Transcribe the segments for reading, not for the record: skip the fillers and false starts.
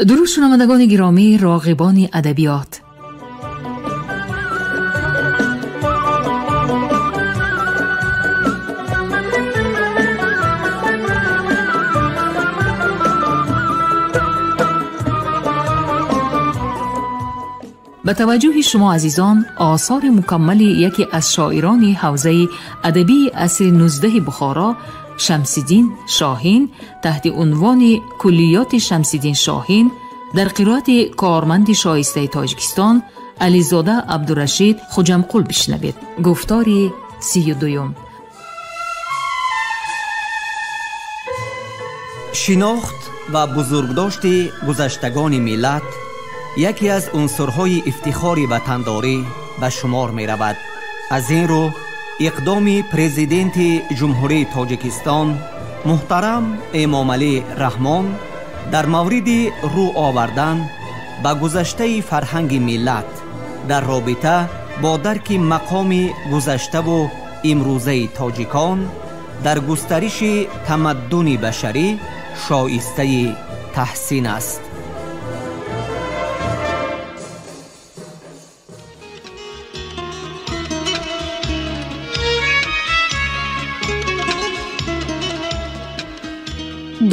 Дуруд шунавандагони гиромӣ, роғибони адабиёт. Ба таваҷҷӯҳи шумо азизон осори мукаммали яке аз шоирони ҳавзаи адабии асри 19 Бухоро Шамсиддин Шоҳин таҳти унвони Куллиёти Шамсиддин Шоҳин дар қироати корманди шоистаи Тоҷикистон Ализода Абдурашид Хуҷамқул бишнавед. Гуфтори 32-юм. Шинохт ва бузургдошти гузаштагони миллат яке аз унсурҳои ифтихори ватандорӣ ба шумор меравад. Аз ин рӯ иқдоми президенти Ҷумҳурии Тоҷикистон муҳтарам Эмомалӣ Раҳмон дар мавриди рӯ овардан ба гузаштаи фарҳанги миллат дар робита бо дарки мақоми гузаштаву имрӯзаи тоҷикон дар густариши тамаддуни башарӣ шоистаи таҳсин аст.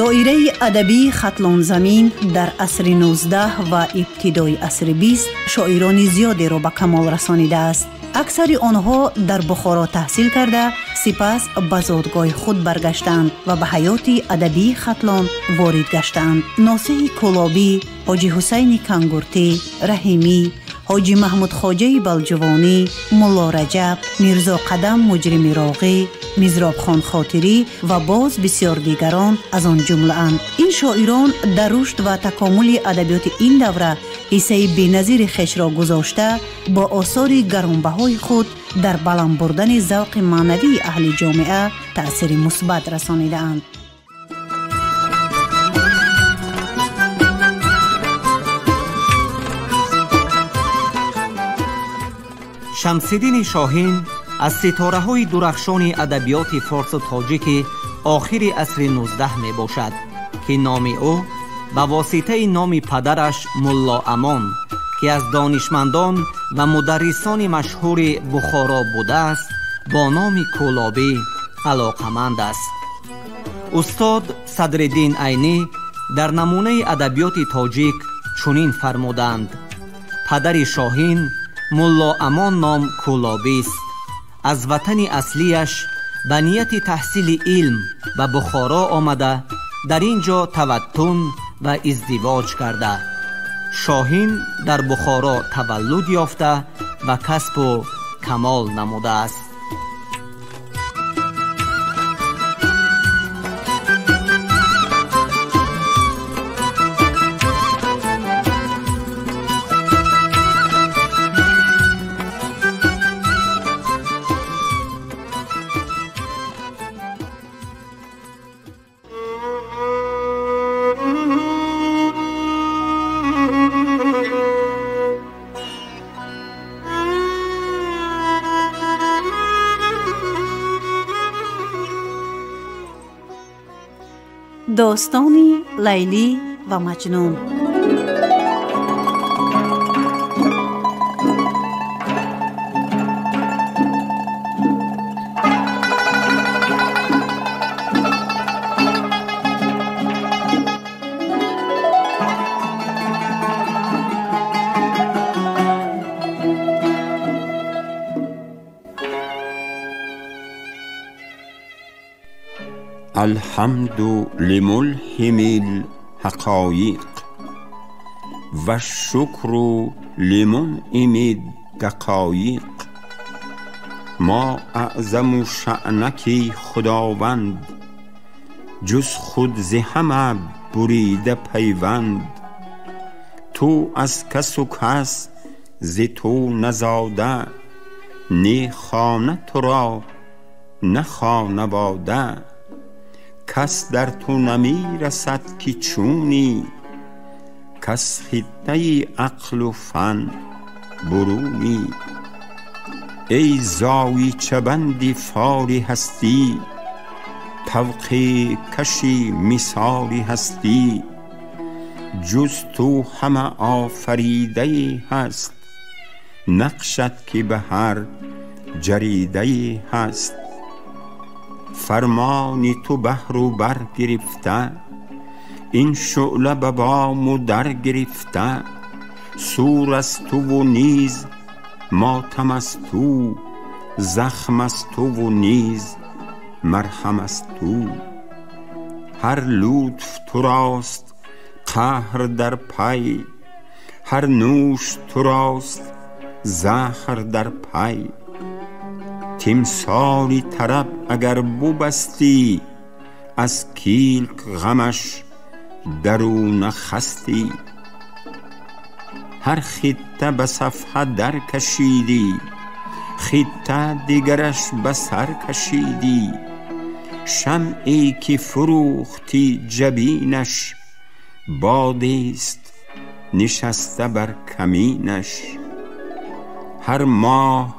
Доираи адабии Хатлонзамин дар асри 19 ва ибтидои асри 20 шоирони зиёдеро ба камол расонидааст. Аксари онҳо дар Бухоро таҳсил карда, сипас ба зодгоҳи худ баргаштанд ва ба ҳаёти адабии Хатлон ворид гаштанд. Носиҳи Кӯлобӣ, Ҳоҷи Ҳусайни Кангуртӣ, Раҳимӣ, Ҳоҷи Маҳмудхоҷаи Балҷувонӣ, Мулло Раҷаб, Мирзо Қадам Муҷрими Роғӣ, Мизробхон Хотирӣ ва боз бисёр дигарон аз он ҷумлаанд. Ин шоирон дар рушд ва такомули адабиёти ин давра ҳиссаи беназири хешро гузошта, бо осори гаронбаҳои худ дар баланд бурдани завқи маънавии аҳли ҷомеа таъсири мусбат расонидаанд. Шамсиддини Шоҳин аз ситораҳои дурахшони адабиёти форсу тоҷики охири асри 19 мебошад, ки номи ӯ ба воситаи номи падараш Мулло Амон, ки аз донишмандон ва мударрисони машҳури Бухоро будааст, бо номи Кӯлобӣ алоқаманд аст. Устод Садриддин Айнӣ дар намунаи адабиёти тоҷик чунин фармуданд: падари Шоҳин Мулло Амон ном Кӯлобист. Аз ватани аслияш ба нияти таҳсили илм ба Бухоро омада, дар ин ҷо таваттун ва издивоҷ карда. Шоҳин дар Бухоро таваллуд ёфта ва касбу камол намудааст. Достони Лайлӣ ва Маҷнун. الحمد لملهم الحقایق و الشکر لمنعم الدقایق. ما اعظم شأنک خداوند، جز خود ز همه بریده پیوند. تو از کس و کس ز تو نزاده، نی خانه تو را نه خانواده. کس در تو نمی رسد که چونی، کس خطه عقل و فن برونی. ای زایی چبندی فاری هستی، طوق کشی مثالی هستی. جز تو همه آفریده هست، نقشت که به هر جریده هست. فرمانی تو بحر و بر گرفته، این شعله به بام و در گرفته. سور از تو و نیز ماتم از تو، زخم از تو و نیز مرهم از تو. هر لطف تو راست قهر در پی، هر نوش تو راست زهر در پی. تمثالی طرب اگر ببستی، از کیلک غمش درون خستی. هر خطه به صفحه در کشیدی، خطه دیگرش به سر کشیدی. شمعی که فروختی جبینش، بادیست نشسته بر کمینش. هر ماه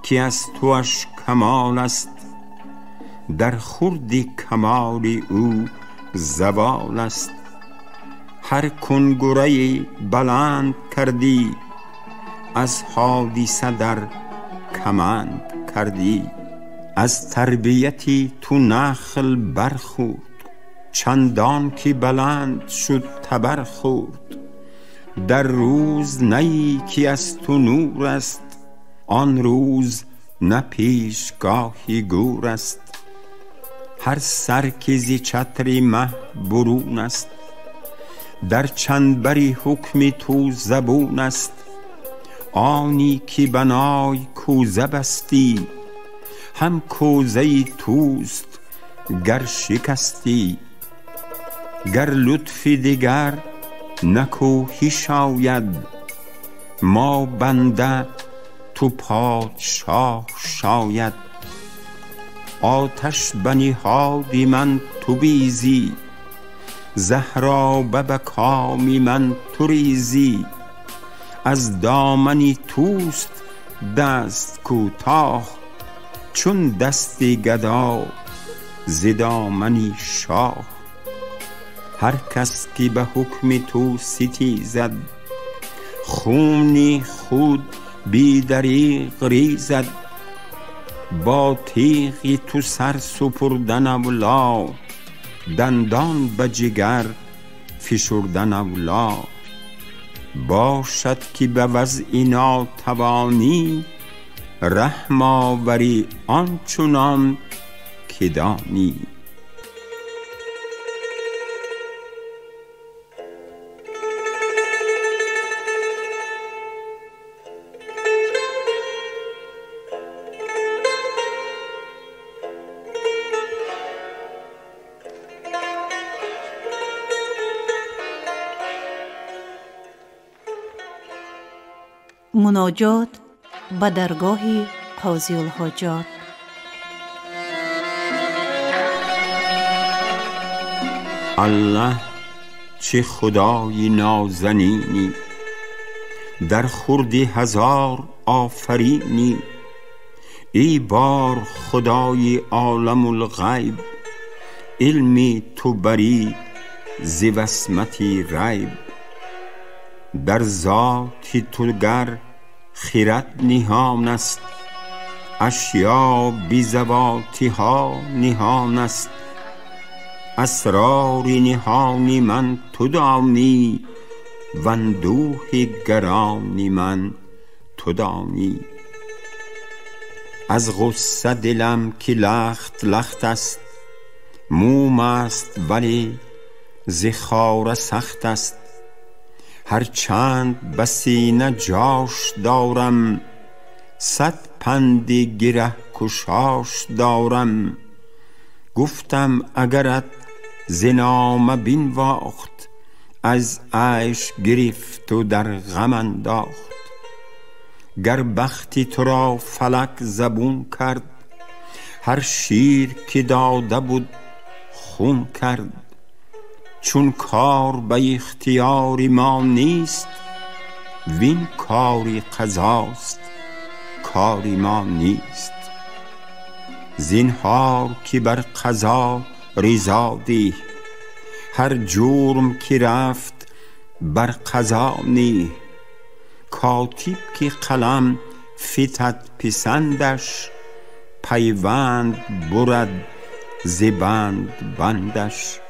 که از توش کمال است، در خورد کمال او زوال است. هر کنگره بلند کردی، از حادثه در کمند کردی. از تربیتی تو نخل برخورد، چندان که بلند شد تبر خورد. در روز نیی که از تو نور است، آن روز نه پیشگاهی گور است. هر سر که ز چتر مه برون است، در چنبری حکم تو زبون است. آنی که بنای کوزه بستی، هم کوزه توست گر شکستی. گر لطف دگر نکوهی شاید، ما بنده تو پادشاه شاید. آتش به نهاد من تو بیزی، زهرابه به کام من تو ریزی. از دامن توست دست کوتاه، چون دست گدا ز دامن شاه. هر کس که به حکم تو ستیزد، خون خود بی دریغ ریزد. با تیغ تو سر سپردن اولا، دندان به جگر فشردن اولا. باشد که به وضع ناتوانی، رحم آوری آنچنان که دانی. Муноҷот ба даргоҳи Қозиулҳоҷот. Аллоҳ чӣ худои нозанинӣ, дар хурди ҳазор офаринӣ. Эй бор худои оламулғайб, илми ту барӣ зи васмати райб. Дар зоти ту гар хирад ниҳон аст, ашё бизавотиҳо ниҳон аст. Асрори ниҳони ман ту донӣ, вандӯҳи гарони ман ту донӣ. Аз ғусса дилам ки лахт лахт аст, мум аст вале зи хора сахт аст. Ҳарчанд ба сина ҷош дорам, сад панди гираҳкушош дорам. Гуфтам агарат зи нома бинвохт, аз айш гирифту дар ғам андохт. Гар бахти туро фалак забун кард, ҳар шир ки дода буд хун кард. Чун кор ба ихтиёри мо нест, вин кори қазост кори мо нест. Зинҳор ки бар қазо ризо деҳ, ҳар ҷурм ки рафт بر قضا نه. کاتب که قلم فتد پسندش، پیوند برد ز بند بندش.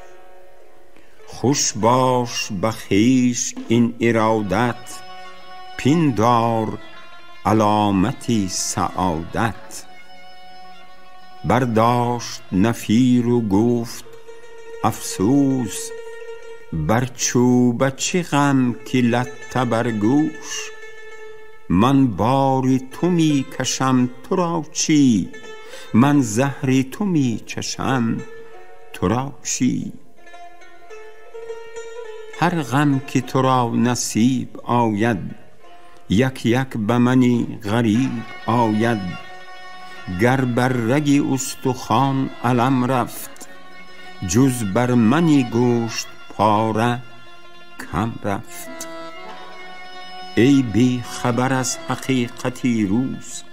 خوش باش به خویش این ارادت، پندار علامت سعادت. برداشت نفیر و گفت افسوس، بر چوبه چه غم که لته بر گوش. من بار تو می کشم تو را چی، من زهر تو می چشم تو را چی. هر غم که تو را نصیب آید، یک یک به منی غریب آید. گر بر رگ استخوان الم رفت، جز بر منی گوشت پاره کم رفت. ای بی خبر از حقیقتی روز،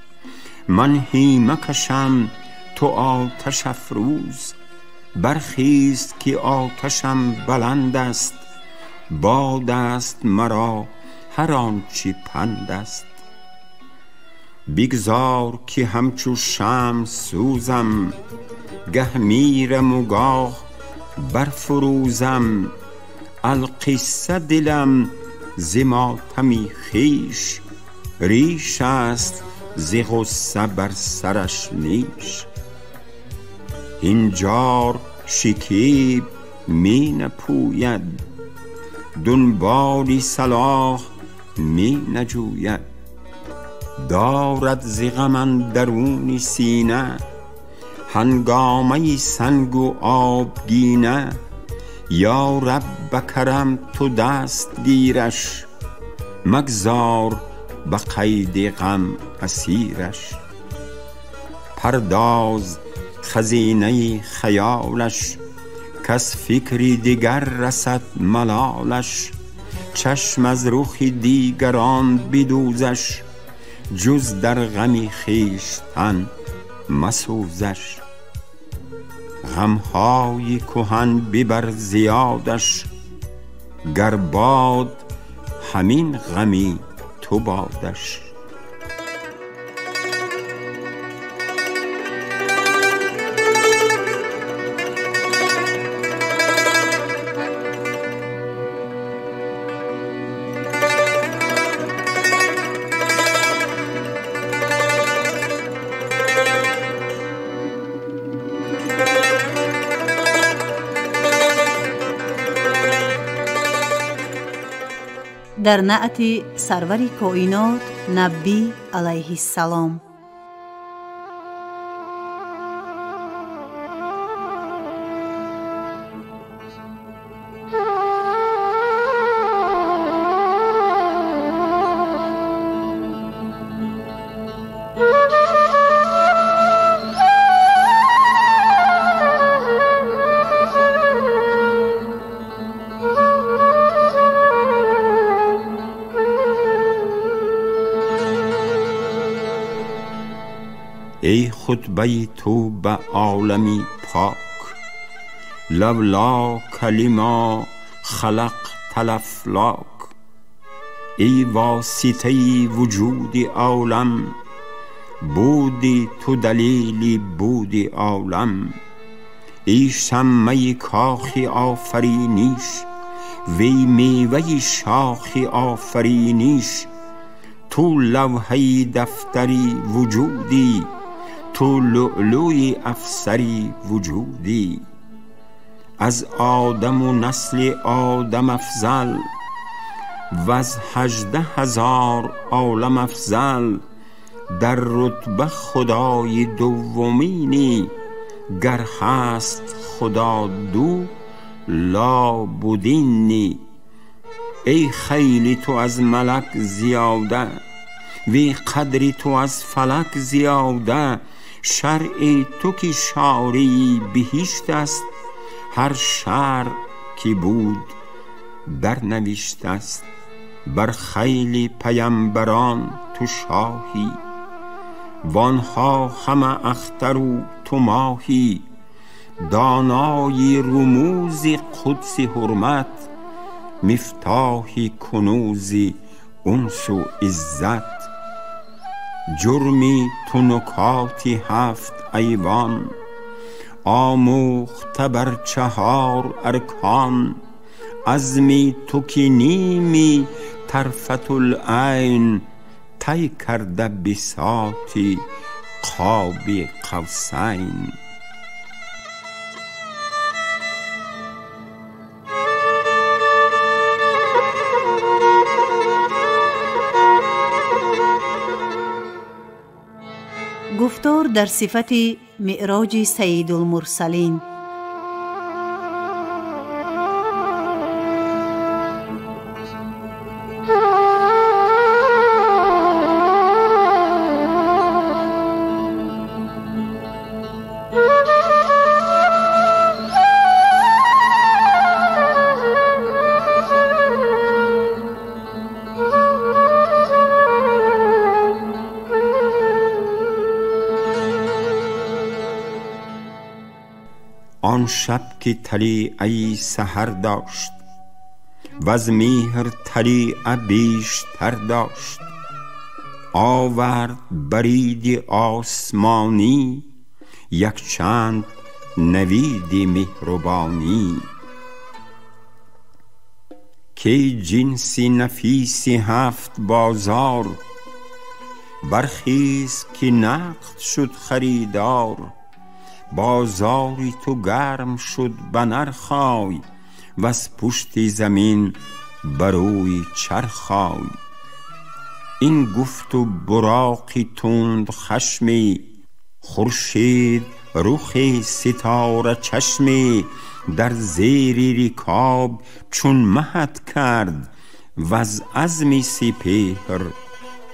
من هیمه کشم تو آتش افروز. برخیز که آتشم بلند است، باد است مرا هر آنچه پند است. بگذار که همچو شمع سوزم، گه میرم و گاه برفروزم. القصه دلم ز ماتمی خویش، ریش است ز غصه بر سرش نیش. هنجار شکیب می نپوید، دنبال صلاح می نجوید. دارد ز غم اندرون سینه، هنگامه سنگ و آبگینه. یا رب به کرم تو دست گیرش، مگذار به قید غم اسیرش. پرداز خزینه خیالش، کس فکری دیگر رسد ملالش. چشم از رخ دیگران بدوزش، جز در غم خویشتن مسوزش. غمهای کهن ببر زیادش، گر باد همین غمی تو بادش. Дар наъти сарвари коинот Набӣ алайҳиссалом. ای خطبه تو به عالمی پاک، لولا کلمه خلق الافلاک. ای واسطه وجود عالم، بودی تو دلیل بود عالم. ای شمه کاخ آفرینش، وی میوه شاخ آفرینش. تو لوحه دفتری وجودی، تو لؤلؤی افسری وجودی. از آدم و نسل آدم افضل، و از 18,000 عالم افضل. در رتبه خدای دومینی، گر هست خدا دو لا بودینی. ای خیلی تو از ملک زیاده، وی قدری تو از فلک زیاده. شرع تو که شاری بهشت است، هر شرع که بود در نوشت است. بر خیلی پیمبران تو شاهی، وانها همه اختر و تو ماهی. دانای رموز قدس حرمت، мифтоҳи кунузи унсу иззат. Ҷурми ту нукоти ҳафт айвон, омӯхта бар чаҳор аркон. Азми ту ки ними тарфатулайн, тай карда бисоти қоби қавсайн. Гуфтор дар сифати меъроҷи Саидулмурсалин. آن شب که طلیعه سحر داشت، وز مهر طلیعه بیشتر داشت. آورد برید آسمانی، یک چند نوید مهربانی. که جنس نفیس هفت بازار، برخیز که نقد شد خریدار. بازاری تو گرم شد به نرخ آی، وز پشت زمین بروی چرخ آی. این گفت و براقی تند خشمی، خورشید رخ ستاره چشمی. در زیر رکاب چون مهت کرد، وز عزم سپهر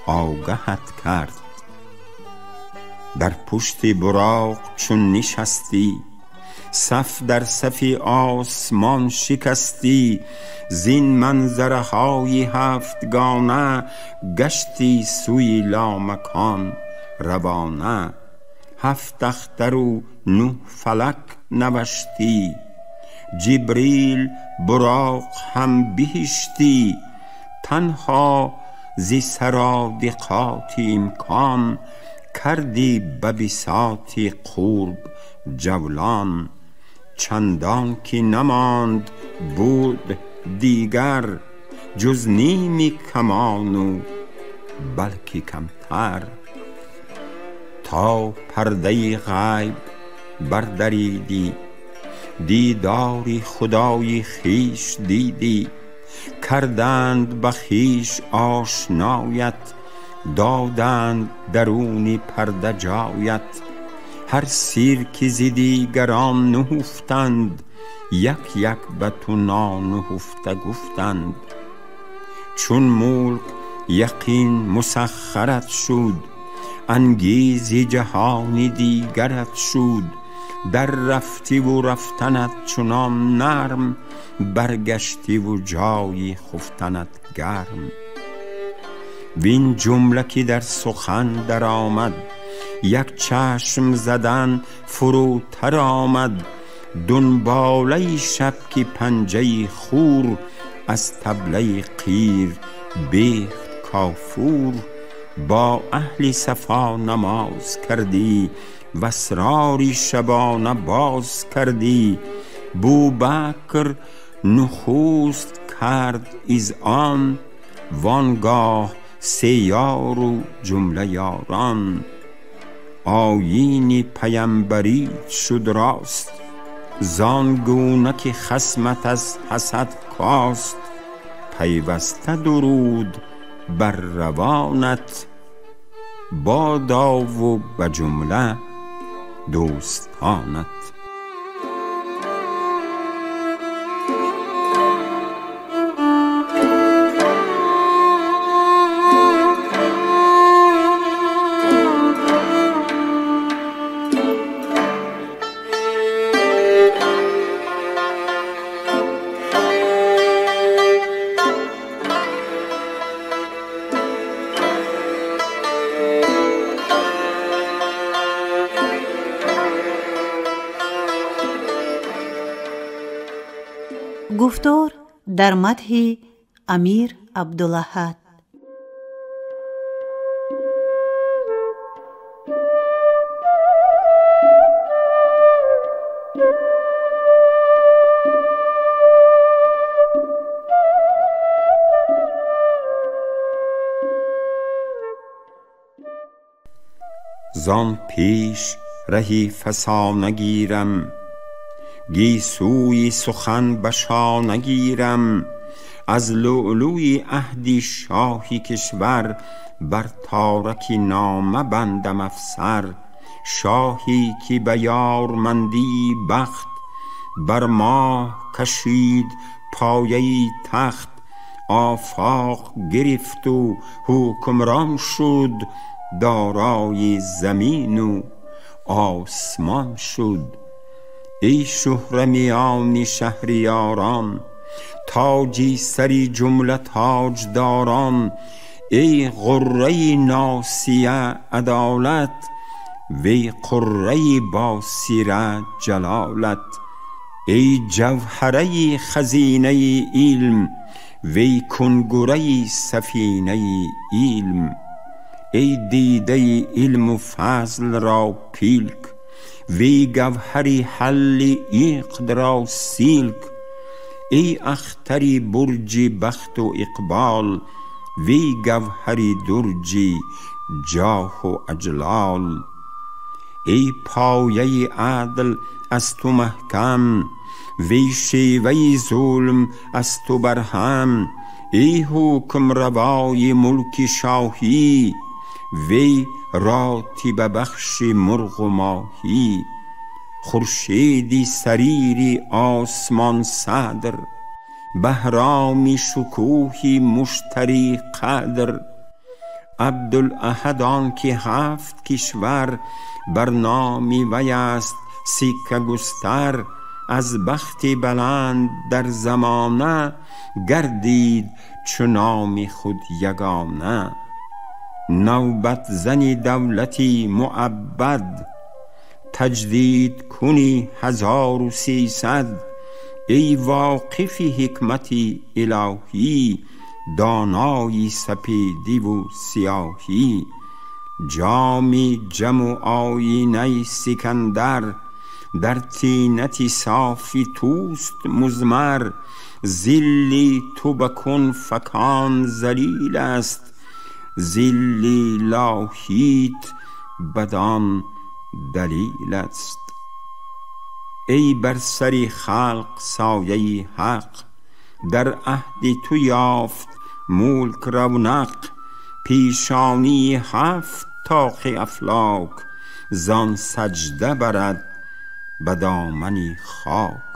آگهت کرد. در پشت براق چون نشستی، صف در صف آسمان شکستی. زین منظره های هفتگانه، گشتی سوی لامکان روانه. هفت اختر و نه فلک نوشتی، جبریل براق هم بهشتی. تنها زی سرادقات امکان، کردی به بساط قرب جولان. چندان که نماند بود دیگر، جز نیمی کمان و بلکه کمتر. تا پرده غیب بردریدی، دیدار خدای خویش دیدی. کردند به خویش آشنایت، دادند درون پرده جایت. هر سیر که ز دیگران نهفتند، یک یک به تو نانهفته گفتند. چون ملک یقین مسخرت شد، انگیز جهان دیگرت شد. در رفتی و رفتنت چنان نرم، برگشتی و جای خفتنت گرم. وین جمله که در سخن در آمد، یک چشم زدن فروتر آمد. دنباله شب که پنجه خور، از طبله قیر بیخت کافور. با اهل صفا نماز کردی، و اسراری شبانه باز کردی. بوبکر نخست کرد از آن، وانگاه سه یار و جمله یاران. آیین پیمبری شد راست، زان گونه که خصمت از حسد کاست. پیوسته درود بر روانت، بادا و به جمله دوستانت. Дар мадҳи Амир Абдулаҳад. زان پیش رهی فسانه گیرم، گیسوی سخن بشانه گیرم. از لؤلؤی عهدی شاهی کشور، بر تارکی نامه بندم افسر. شاهی که به یارمندی بخت، بر ماه کشید پایه تخت. آفاق گرفت و حکمران شد، دارای زمین و آسمان شد. ای شهره میان شهریاران، تاجی سری جمله تاجداران. ای غره ناصیه عدالت، وی قره باصیره جلالت. ای جوهره خزینه علم، وی کنگره سفینه علم. ای دیده علم و فضل را پیلک، وی گوهری حل عقد را سیلک. ای اختری برج بخت و اقبال، وی گوهری درج جاه و اجلال. ای پایه عدل از تو محکم، وی شیوه ظلم از تو برهم. ای حکم روای ملک شاهی، وی راتبه بخش مرغ و ماهی. خورشیدی سریری آسمان صدر، بهرامی شکوهی مشتری قدر. عبدالاحد آن که 7 کشور، بر نامی وی است سکه گستر. از بخت بلند در زمانه، گردید چو نام خود یگانه. نوبت زنی دولتی معبد، تجدید کنی 1300. ای واقف حکمتی الهی، دانای سپیدی و سیاهی. جامی جم و آیینه سکندر، در طینت صافی توست مضمر. ذلی تو بکن فکان ذلیل است، ذلی لاهیت بدان دلیل است. ای بر سر خلق سایه حق، در عهد تو یافت ملک رونق. پیشانی 7 طاق افلاک، زان سجده برد به دامن خاک.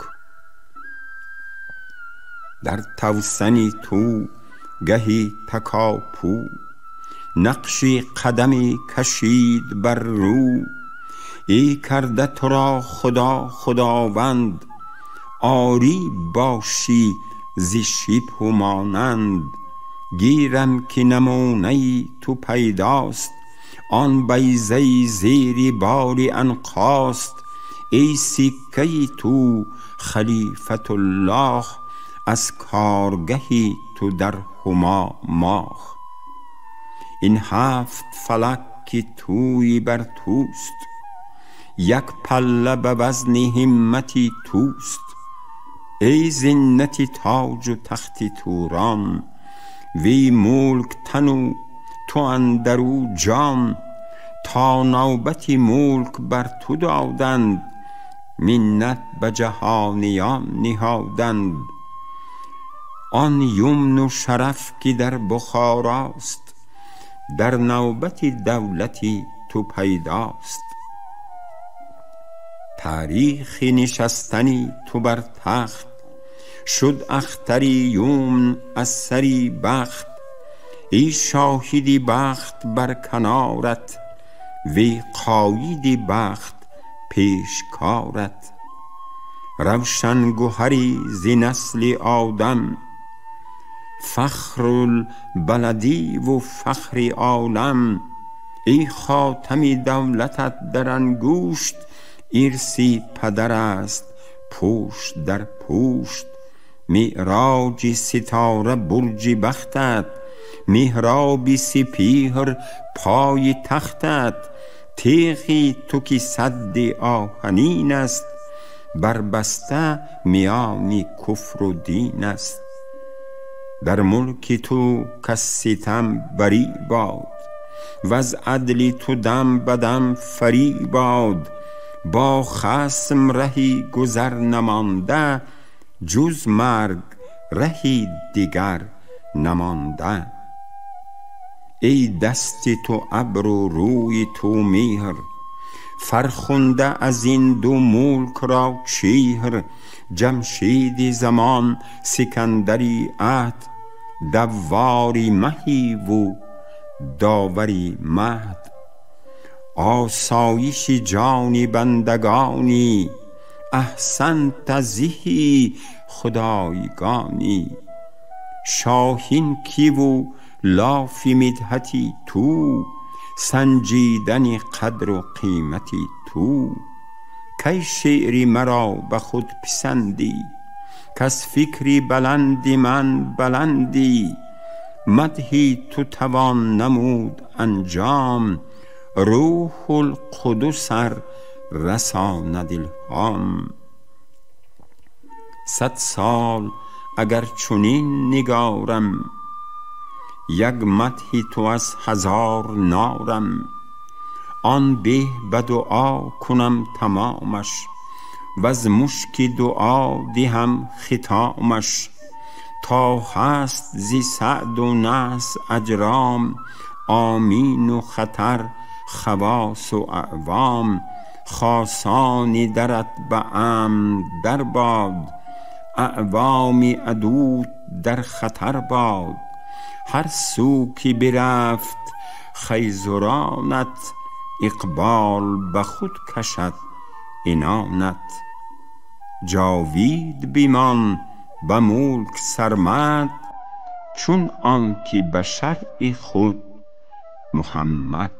در توسن تو گهی تکاپو، نقشی قدمی کشید بر رو. ای کرده تو را خدا خداوند، آری باشی ز شبه و مانند. گیرم که نمونه تو پیداست، آن بیضه زیر بار عنقاست. ای سکه تو خلیفة الله، از کارگهی تو در هما ماه. این 7 فلک که توی بر توست، یک پله به وزن همتی توست. ای زینت تاج و تخت توران، وی ملک تن و تو اندرو جان. تا نوبت ملک بر تو دادند، منت به جهانیان نهادند. آن یمن و شرف که در بخاراست، در نوبت دولتی تو پیداست. تاریخ نشستنی تو بر تخت، شد اختری یمن از سری بخت. ای شاهدی بخت بر کنارت، وی قایدی بخت پیشکارت. روشن گهری ز نسل آدم، فخر البلدی و فخر عالم. ای خاتم دولتت در انگشت، ارث پدر است پشت در پشت. меъроҷи ситора бурҷи бахтат, меҳроби сипеҳр пои тахтат. Теғи ту ки садди оҳанин аст, барбаста миёни куфру дин аст. Дар мулки ту кас ситам барӣ бод, ваз адли ту дам ба дам фарӣ бод. Бо хасм раҳи гузар намонда, ҷуз марг раҳи дигар намонда. Эй дасти ту абру рӯи ту меҳр, фархунда аз ин ду мулк ро чеҳр. Ҷамшиди замон Сикандари аҳд, даввори маҳиву довари маҳд. Осоиши ҷони бандагонӣ, аҳсанта зиҳи худойгонӣ. Шоҳин киву лофи мидҳати ту, санҷидани қадру қимати ту. Кай шеъри маро ба худ писандӣ, кас фикри баланди ман баландӣ. Мадҳи ту тавон намуд анҷом, Рӯҳул-Қудус ар расонад илҳом. 100 сол агар чунин нигорам, як мадҳи ту аз 1000 норам. Он беҳ ба дуо кунам тамомаш, ваз мушки дуо диҳам хитомаш. То ҳаст зи саъду наҳс аҷром, омину хатар хавосу аъвом. Хосони дарат ба амн дар бод, аъвоми адуд дар хатар бод. Ҳар сӯ ки бирафт хайзуронат, иқбол ба худ кашад инонат. Ҷовид бимон ба мулк сармад, чун он ки ба шаръи худ Муҳаммад.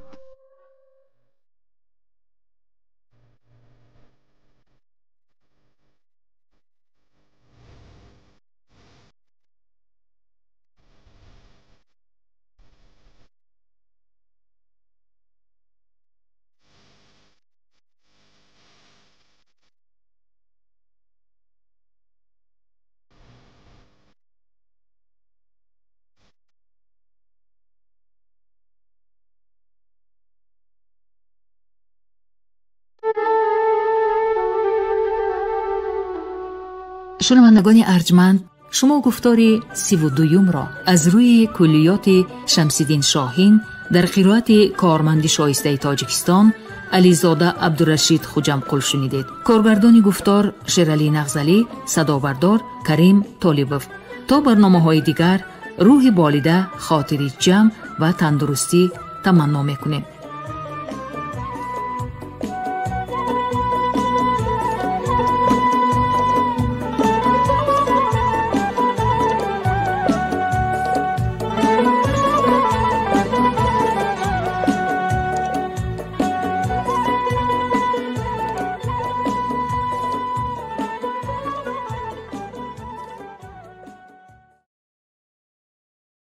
Шунавандагони арҷманд, шумо гуфтори 32-юмро аз рӯи куллиёти Шамсиддин Шоҳин дар қироати корманди шоистаи Тоҷикистон Ализода Абдурашид Хуҷамқул шунидед. Коргардони гуфтор Шералӣ Нағзалӣ, садобардор Карим Толибов. То барномаҳои дигар рӯҳи болида, хотири ҷамъ ва тандурустӣ таманно мекунем.